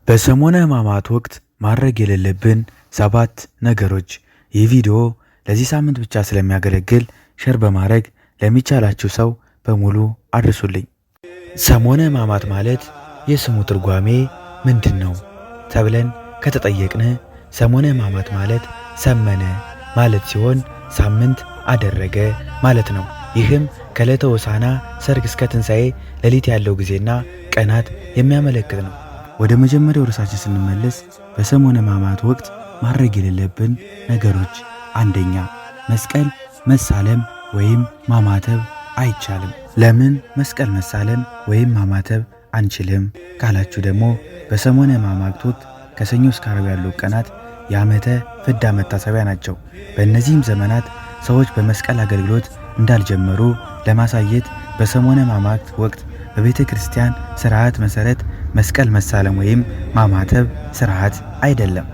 በሰሞነ ሕማማት ወቅት ማድረግ የሌለብን 7 ነገሮች። ይህ ቪዲዮ ለዚህ ሳምንት ብቻ ስለሚያገለግል share በማድረግ ለሚቻላችሁ ሰው በሙሉ አድርሱልኝ። ሰሞነ ሕማማት ማለት የስሙ ትርጓሜ ምንድን ነው ተብለን ከተጠየቅን ሰሞነ ሕማማት ማለት ሰመነ ማለት ሲሆን ሳምንት አደረገ ማለት ነው። ይህም ከዕለተ ሆሳዕና ሰርክ እስከ ትንሣኤ ሌሊት ያለው ጊዜና ቀናት የሚያመለክት ነው። ወደ መጀመሪያው ርዕሳችን ስንመለስ በሰሞነ ሕማማት ወቅት ማድረግ የሌለብን ነገሮች፣ አንደኛ፣ መስቀል መሳለም ወይም ማማተብ አይቻልም። ለምን መስቀል መሳለም ወይም ማማተብ አንችልም ካላችሁ ደግሞ በሰሞነ ሕማማት ወቅት ከሰኞ እስከ ዓርብ ያሉ ቀናት የዓመተ ፍዳ መታሰቢያ ናቸው። በእነዚህም ዘመናት ሰዎች በመስቀል አገልግሎት እንዳልጀመሩ ለማሳየት በሰሞነ ሕማማት ወቅት በቤተ ክርስቲያን ስርዓት መሰረት መስቀል መሳለም ወይም ማማተብ ስርዓት አይደለም።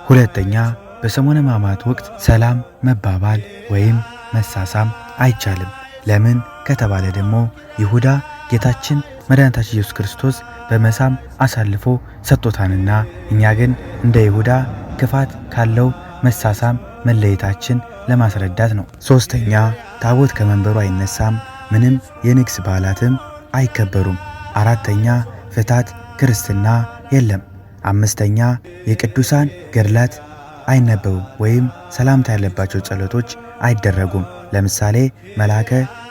ሁለተኛ፣ በሰሞነ ሕማማት ወቅት ሰላም መባባል ወይም መሳሳም አይቻልም። ለምን ከተባለ ደግሞ ይሁዳ ጌታችን መድኃኒታችን ኢየሱስ ክርስቶስ በመሳም አሳልፎ ሰጥቶታልና እኛ ግን እንደ ይሁዳ ክፋት ካለው መሳሳም መለየታችን ለማስረዳት ነው። ሶስተኛ፣ ታቦት ከመንበሩ አይነሳም፣ ምንም የንግስ በዓላትም አይከበሩም። አራተኛ፣ ፍታት ክርስትና የለም። አምስተኛ፣ የቅዱሳን ገድላት አይነበቡም ወይም ሰላምታ ያለባቸው ጸሎቶች አይደረጉም። ለምሳሌ መልአከ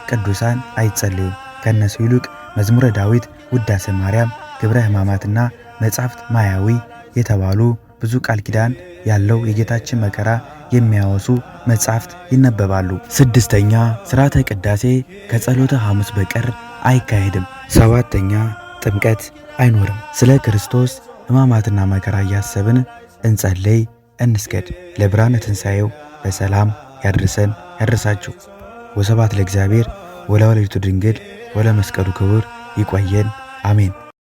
ቅዱሳን አይጸልዩም። ከነሱ ይልቅ መዝሙረ ዳዊት፣ ውዳሴ ማርያም፣ ግብረ ሕማማትና መጻሕፍት ማያዊ የተባሉ ብዙ ቃል ኪዳን ያለው የጌታችን መከራ የሚያወሱ መጻሕፍት ይነበባሉ። ስድስተኛ፣ ሥርዓተ ቅዳሴ ከጸሎተ ሐሙስ በቀር አይካሄድም። ሰባተኛ፣ ጥምቀት አይኖርም። ስለ ክርስቶስ ሕማማትና መከራ እያሰብን እንጸልይ፣ እንስገድ። ለብርሃነ ትንሣኤው በሰላም ያድርሰን ያድርሳችሁ። ወስብሐት ለእግዚአብሔር ወለወላዲቱ ድንግል ወለመስቀሉ ክቡር። ይቆየን። አሜን።